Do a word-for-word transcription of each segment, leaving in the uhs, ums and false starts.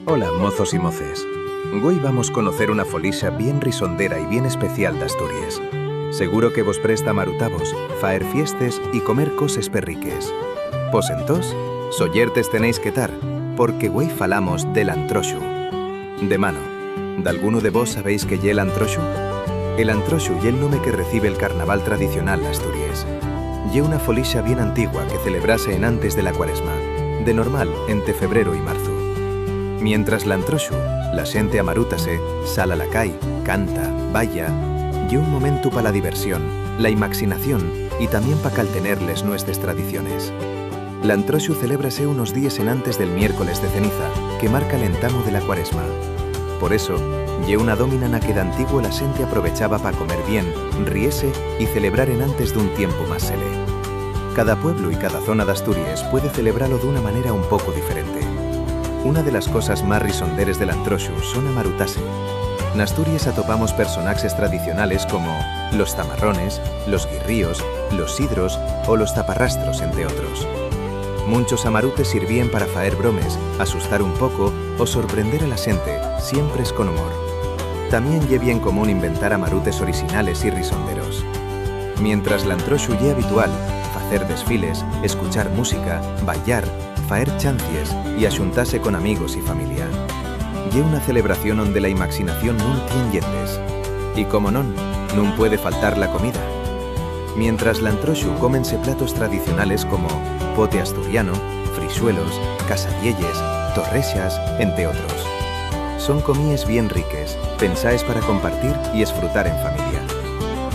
Hola, mozos y moces. Güei vamos conocer una folixa bien risondera y bien especial d'Asturies. Seguro que vos presta amarutavos, faer fiestes y comer coses perriques. Pos entós, sollertes tenéis que tar, porque güei falamos del antroxu. De mano, ¿d'algunu de vos sabéis qué ye l'antroxu? El antroxu ye'l nome que recibe'l carnaval tradicional d'Asturies. Ye una folixa bien antigua que celebrase enantes de la Cuaresma, de normal ente febreru y marzu. Mientras l'antroxu, la xente amarútase, sal a la cai, canta, balla. Ye un momentu pa la diversión, la imaxinación y tamién pa caltener les nueses tradiciones. L'antroxu celébrase unos díes enantes del miércoles de ceniza, que marca l'entamu de la Cuaresma. Por eso, ye una dómina na que d'antigüo la xente aprovechaba pa comer bien, riese y celebrar enantes d'un tiempu más sele. Cada pueblu y cada zona d'Asturies puede celebralo d'una manera un poco diferente. Una de las cosas más risonderes del antroxu son amarutase. N'Asturies atopamos personaxes tradicionales como los tamarrones, los guirríos, los sidros o los taparrastros, ente otros. Munchos amarutes sirvíen para faer bromes, asustar un poco o sorprender a la xente, siempres con humor. Tamién ye bien común inventar amarutes orixinales y risonderos. Mientras l'antroxu ye habitual, facer desfiles, escuchar música, bailar, faer chancies y axuntase con amigos y familia. Ye una celebración onde la imaxinación nun tien llendes. Y, como non, nun puede faltar la comida. Mientras l'antroxu cómense platos tradicionales como pote asturiano, frixuelos, casadielles, torrexas, ente otros. Son comíes bien riques, pensaes para compartir y esfrutar en familia.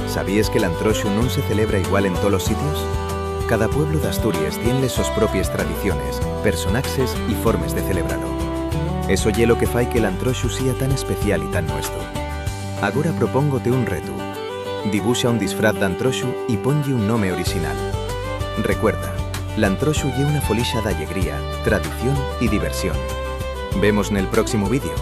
¿Sabíes que l'antroxu nun se celebra igual en tolos sitios? Cada pueblu d'Asturies tien les sos propies tradiciones, personaxes y formes de celebralo. Eso ye lo que fai que l'antroxu sea tan especial y tan nuestru. Agora propóngote un retu. Dibuxa un disfraz d'antroxu y ponlle un nome orixinal. Recuerda, l'antroxu ye una folixa d'allegría, tradición y diversión. Vemos nel próximu vídeo.